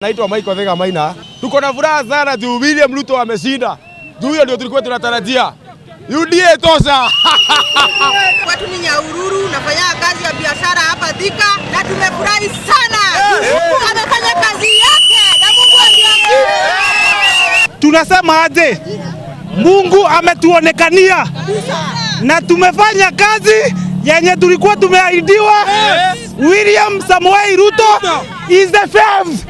Naitwa Michael Thega Maina. Tuko na furaha sana juu William Ruto ameshinda. Juu hiyo ndio tulikuwa tunatarajia. UDA tosha. Kwetu ni Nyahururu, nafanya kazi ya biashara hapa Thika na tumefurahi sana. Mungu amefanya kazi yake na Mungu ndio. Tunasema aje? Mungu ametuonekania na tumefanya kazi yenye tulikuwa tumeahidiwa. William Samoei Ruto is the fifth.